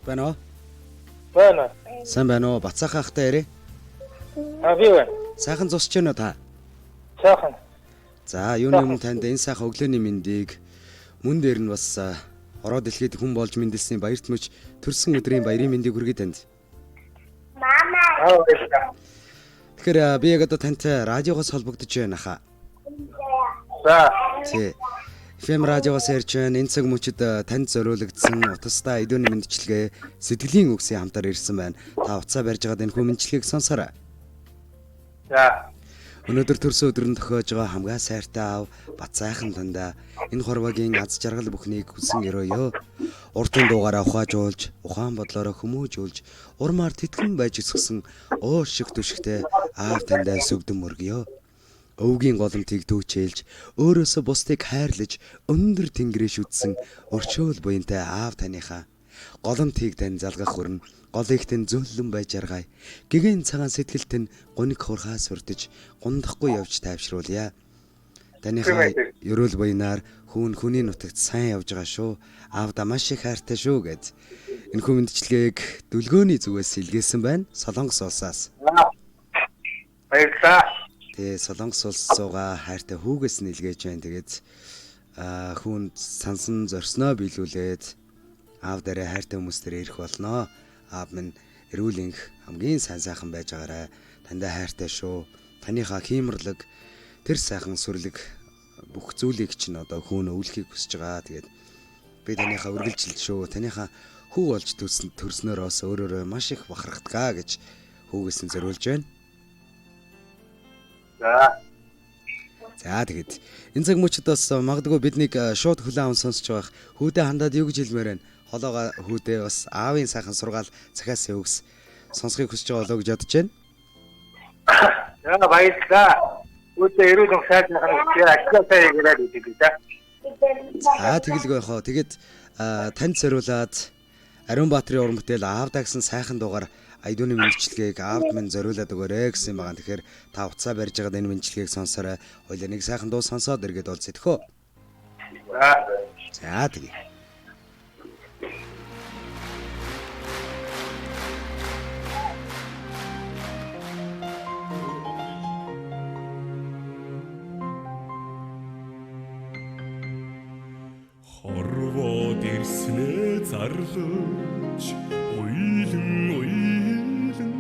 Байна уу? Байна. Сайн байна уу? Бацаахан ахтай яриа. А би байна. Сайхан зусч байна уу та? Сайхан. За, юуны өмнө танд энэ сайхан өглөөний мэндийг мөн дээр нь бас ороо дэлхийд хүн болж мэндэлсэн баярт мөч төрсөн өдрийн баярын мэндийг хүргэе танд. Аа баярлалаа. Тэгэхээр би яг одоо тантай радиогоос холбогдож байна хаа. За. Тий. FM радиогоос ярьж байна. Энэ цаг мөчид танд зориулагдсан утастай өдөөний мэндчилгээ сэтгэлийн үгсийн хамтаар ирсэн байна. Та утсаа барьж байгаад энэ хүн мэндчилгээг сонсоорой. За. Өнөөдөр төрсөн өдөр нь тохиож байгаа хамгаа сайртай аав Бацайхан тандаа энэ хорвогийн аз жаргал бүхнийг хүсэн өрөөё. Уртын дуугаараа ухаажуулж, ухаан бодлороо хүмүүжүүлж, урмаар тэтгэн байж өсгсөн уур шиг түшигтэй аав тандаа сүгдэн мөргөё. Өвгийн голомтыг түүчээлж, өөрөөсөө бусдыг хайрлаж, өндөр тэнгэрээ шүтсэн өрчөөл буянтай аав таныхаа голомтыг тань залгах хүрнэ. Гол ихтэн зөөллөн байж жаргай. Гэгэн цагаан сэтгэлт нь гуниг хурхаа сүрдэж, гундахгүй явж тайвшруулъя. Таныхаа ерөөл буянаар хүүн хүний нутагт сайн явж байгаа шүү. Аавда маш их хайртай шүү гэд. Энэхүү мэндчилгээг дүлгөөний зүгээс илгээсэн байна. Солонгос улсаас. Баярлалаа. Тэгээ Солонгос улс зугаа хайртай хүүгээс нь илгээж байна. Тэгээд хүүн сансан зорсноо биелүүлээд аав дээрээ хайртай хүмүүс дээр ирэх болноо. Аав минь эрүүл энх хамгийн сайн сайхан байж байгаарай. Таньда хайртай шүү. Таныхаа хиймэрлэг тэр сайхан сүрлэг бүх зүйлийг чинь одоо хүүн өвлөхийг хүсэж байгаа. Тэгээд би таныхаа үргэлжилж шүү. Таныхаа хүү болж төрснөөр бас өөрөөрөө маш их бахархдгаа гэж хүүгээс нь зориулж байна. За. За тэгэд энэ цаг мөчид бас магадгүй биднийг шууд хүлээн аван сонсож байх хүүдээ хандаад юу гэж хэлмээр байна? Холоогоо хүүдээ бас аавын сайхан сургаал захиасан үгс сонсохыг хүсэж байгаа болоо гэж бодож байна. За баярлалаа. Үүдээ эрүүл энх сайхан хүсье. Ажлаа сайн хийгээрэй гэдэг үү. За тэгэлгүй яхаа. Тэгэд танд зориулаад Ариун Баатрын уран бүтээл аавдаа гэсэн сайхан дуугаар Айдууны мэндчилгээг аавд минь зориулаад өгөөрэй гэсэн юм байгаа. Тэгэхээр та утсаа барьж байгаад энэ мэндчилгээг сонсоорой. Хоёлаа нэг сайхан дуу сонсоод эргээд уулзъя төхөө. За. За тэгье. Хорвоод ирснээ зарлаж уйлан уйлан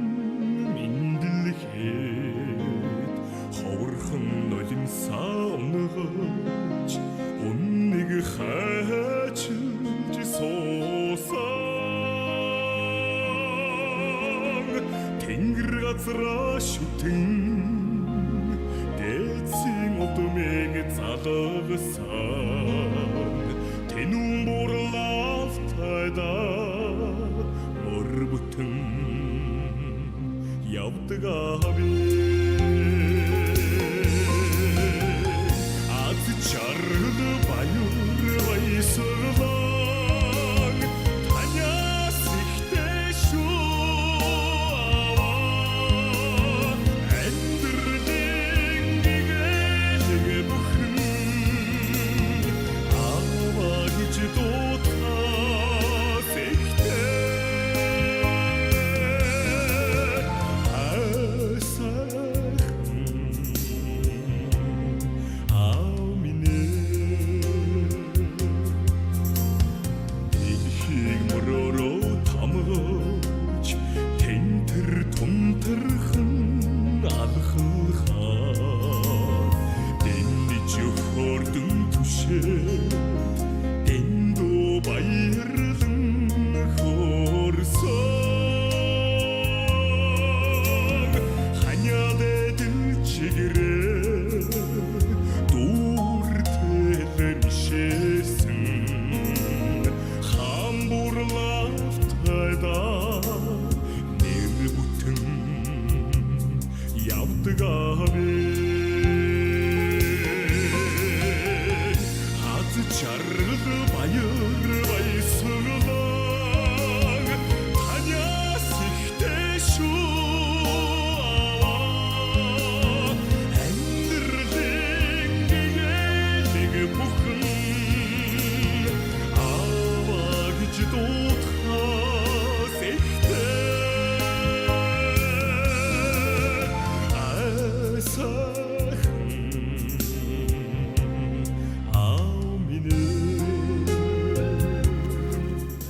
мэдлэхэд ховорхон нулимсаа унгаж үннийг хайчилж суусан тэнгэр газраа шүтэн дээдсийн удмыг залгасан тэнүүн бурлалтайда мөр бүтэн явдаг ави аз жаргал баяр баясгалан танаас ихтэй шүү аваа амьдралын гэгээлэг бүхэн аваа гэж дуудахаас ихтэй.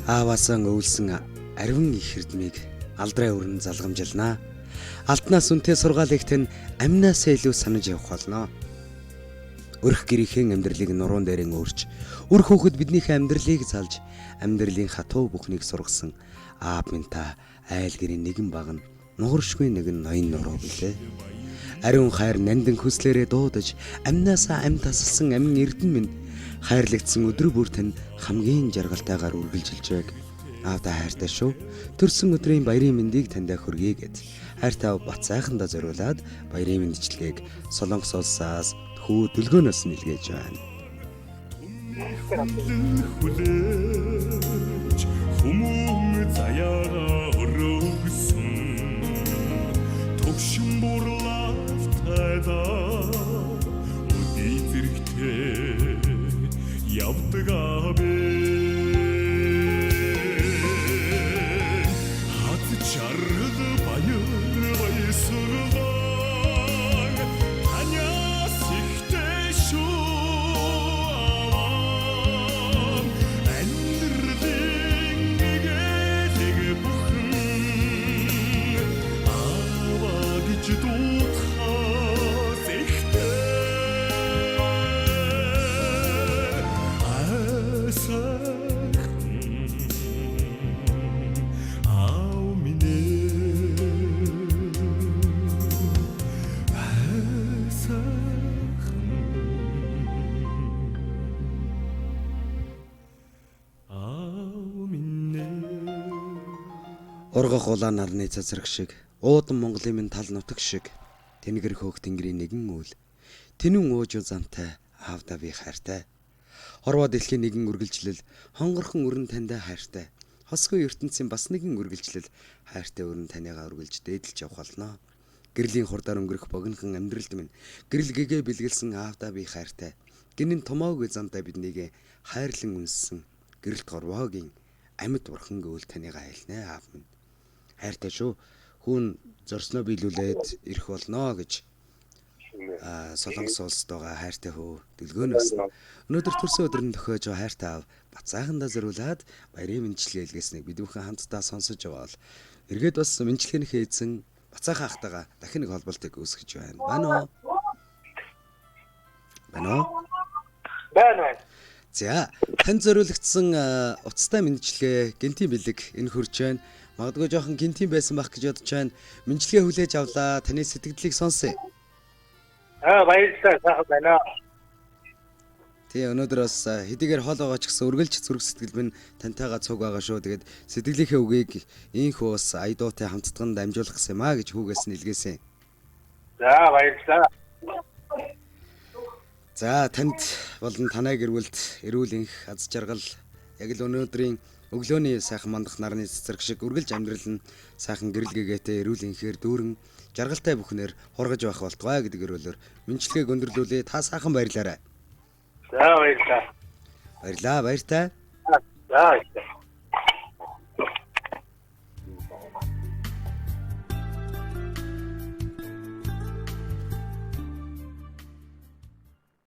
Ааваасаа өвлсөн ариван их хэрдмийг алдраа өрн залгамжилнаа. Алтнаас үнэтэй сургаалыг тань амнаасаа илүү санаж явах болно. Өрх гэрийнхэн амьдралыг нуруун дээрэн өөрч, үр хүүхэд биднийхээ амьдралыг залж, амьдралын хатуу бүхнийг сургасан аав минь та айл гэрийн нэгэн баг нь нугаршгүй нэгэн ноён нуруу билээ. Ариун хайр нандин хүслээрээ дуудаж, амнаасаа ам тасалсан амин эрдэн минь хайрлагдсан өдөр бүр тань хамгийн жаргалтайгаар үргэлжилж байг. Аавда хайртай шүү. Төрсөн өдрийн баярын мэндийг таньдаа хүргэе гэд. Хайртай бат сайхандаа зориулаад баярын мэндчилгээг Солонгос улсаас хүү дөлгөөнөөс нэлгээж байна. Хүлээж хүмүүн заяага өргөсөн төгшин бурлалтайда өдий зэрэгтэй явдаг абэ хат чаргал баяр баясгалан танаас ихтэй шүү аван амьдралын нэгэлэг бүхэн аваа гэж дуудахаас ихтэй айсайхан аав минь айсайхан аав минь. Ургах улаан нарны цэцэрэг шиг, уудан Монголын минь тал нутаг шиг, тэнгэр хөөх тэнгэрийн нэгэн үйл, тэнүүн ууж замтай аавда би хайртай. Хорвоо дэлхийн нэгэн үргэлжлэл, хонгорхон өрн таньдаа хайртай. Хосгүй ертөнцийн бас нэгэн үргэлжлэл, хайртай өрн таныгаа үргэлж дээдэлж явах болно. Гэрлийн хурдаар өнгөрөх богинохон амьдралд минь гэрэл гэгээ бэлгэлсэн аавдаа би хайртай. Гинэн томоогүй замдаа биднийг хайрлан үнссэн гэрэлт горвоогийн амьд бурхан гэвэл таныгаа айлнэ аав минь. Хайртай шүү. Хүүн зорсноо биелүүлээд ирэх болно гэж Солонгос улсад байгаа хайртай хүү дөлгөөнөөс өнөөдөр төрсөн өдөр нь тохиож байгаа хайртай аав Бацаахандаа зориулаад баярын мэндчилгээ илгээснийг бид бүхэн хамтдаа сонсож байгаа бол эргээд бас мэндчилгээнийхээ эзэн Бацаахан ахтайгаа дахин нэг холбоолтыг үүсгэж байна. Байна уу? Байна уу? Байна байна. За, танд зориулагдсан уцтай мэндчилгээ гэнтийн бэлэг энэ хурж байна. Магадгүй жоохон гэнтийн байсан байх гэж бодож байна. Мэндчилгээ хүлээж авлаа. Таны сэтгэлдлийг сонсъё. Аа баярлалаа сайхан байна. Тий, өнөөдөр бас хэдийгээр хол байгаа ч гэсэн үргэлж зүрх сэтгэл минь тантайгаа цуг байгаа шүү. Тэгээд сэтгэлийнхээ үгийг ийхүү бас аядуутай хамтдаган дамжуулах гэсэн юм а гэж хүүгээс нь илгээсэн. За баярлалаа. За, танд болон танай гэрүүлд эрүүл энх, аз жаргал яг л өнөөдрийн өглөөний сайхан мандах нарны цэцэрэг шиг үргэлж амьдрал нь сайхан гэрэл гэгээтэй эрүүл энхээр дүүрэн жаргалтай бүхнээр хургаж байх болтугай гэдэг өрөөлөөр мэндчилгээг өндөрлүүлээ. Та сайхан баярлаарай. За баярлалаа. Баярлаа, баяртай. За баярлалаа.